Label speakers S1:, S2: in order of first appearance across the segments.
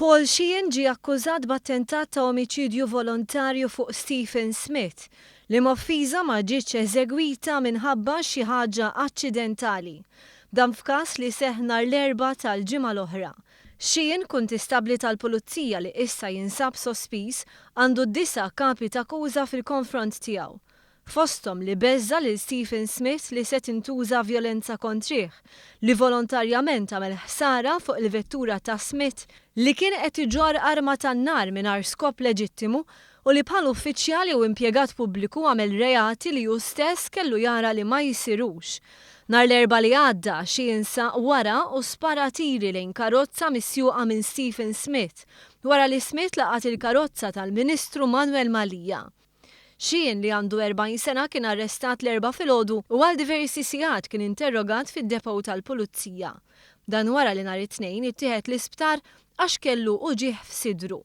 S1: Paul Sheehan ġie akkużat b'attentat ta' omiċidju volontarju fuq Stephen Smith, liema offiża ma ġietx eżegwita minħabba xi ħaġa aċċidentali. Dan f'każ li seħħ nhar l-Erbgħa tal-ġimgħa l-oħra. Sheehan, kuntistabbli tal-Pulizija li issa jinsab sospiż, għandu disa' kapi t'akkuża fil-konfront tiegħu. Fosthom li beżża' lil Stephen Smith li se tintuża vjolenza kontrih, li volontarjament għamel ħsara fuq il-vettura ta' Smith, li kien qed iġorr arma tan-nar mingħajr skop leġittimu u li bħal uffiċjal jew impjegat pubbliku għamel reati li hu stess kellu jara li ma jsirux. Nhar l-Erbgħa li għadda, Sheehan saq wara u spara tiri lejn karozza misjuqa minn Stephen Smith, wara li Smith laqat il-karozza tal-Ministru Manuel Mallia. Sheehan li għandu 40 sena kien arrestat l-Erbgħa filgħodu u għal diversi sigħat kien interrogat fid-depot tal-Pulizija. Dan wara li nhar it-Tnejn ittieħed l-isptar għax kellu uġigħ f'sidru.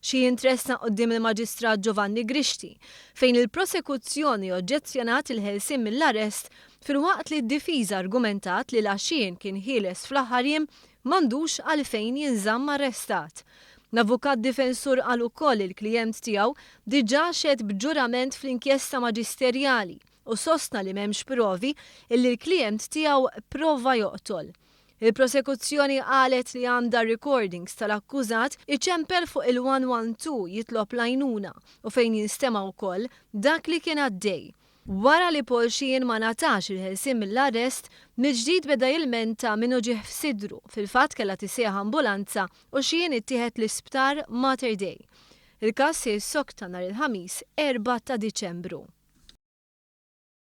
S1: Sheehan tressaq quddiem il-Maġistrat Giovanni Grixti fejn il-prosekuzzjoni oġġezzjonat il-ħelsien mill-arrest filwaqt li d-difiża argumentat li la Sheehan kien ħieles fl-aħħar jiem m'għandux għalfejn jinżamm arrestat. L-avukat difensur qal ukoll li l-klijent tiegħu diġà xehed b'ġurament fl-inkjesta maġisterjali u sostna li m'hemmx provi illi l-klijent tiegħu pprova joqtol. Il-prosekuzzjoni qalet li għandha recordings tal-akkużat iċempel fuq il-112 jitlob l-għajnuna u fejn jinstema' wkoll dak li kien għaddej. Wara li Paul Sheehan ma ngħatax il-ħelsien mill-arrest, mill-ġdid beda jilmenta minn uġigħ f'sidru, fil-fatt kellha tissejjaħ ambulanza u Sheehan ittieħed l-Isptar Mater Dei. Il-każ se jissokta nhar il-Ħamis 4 ta' Diċembru.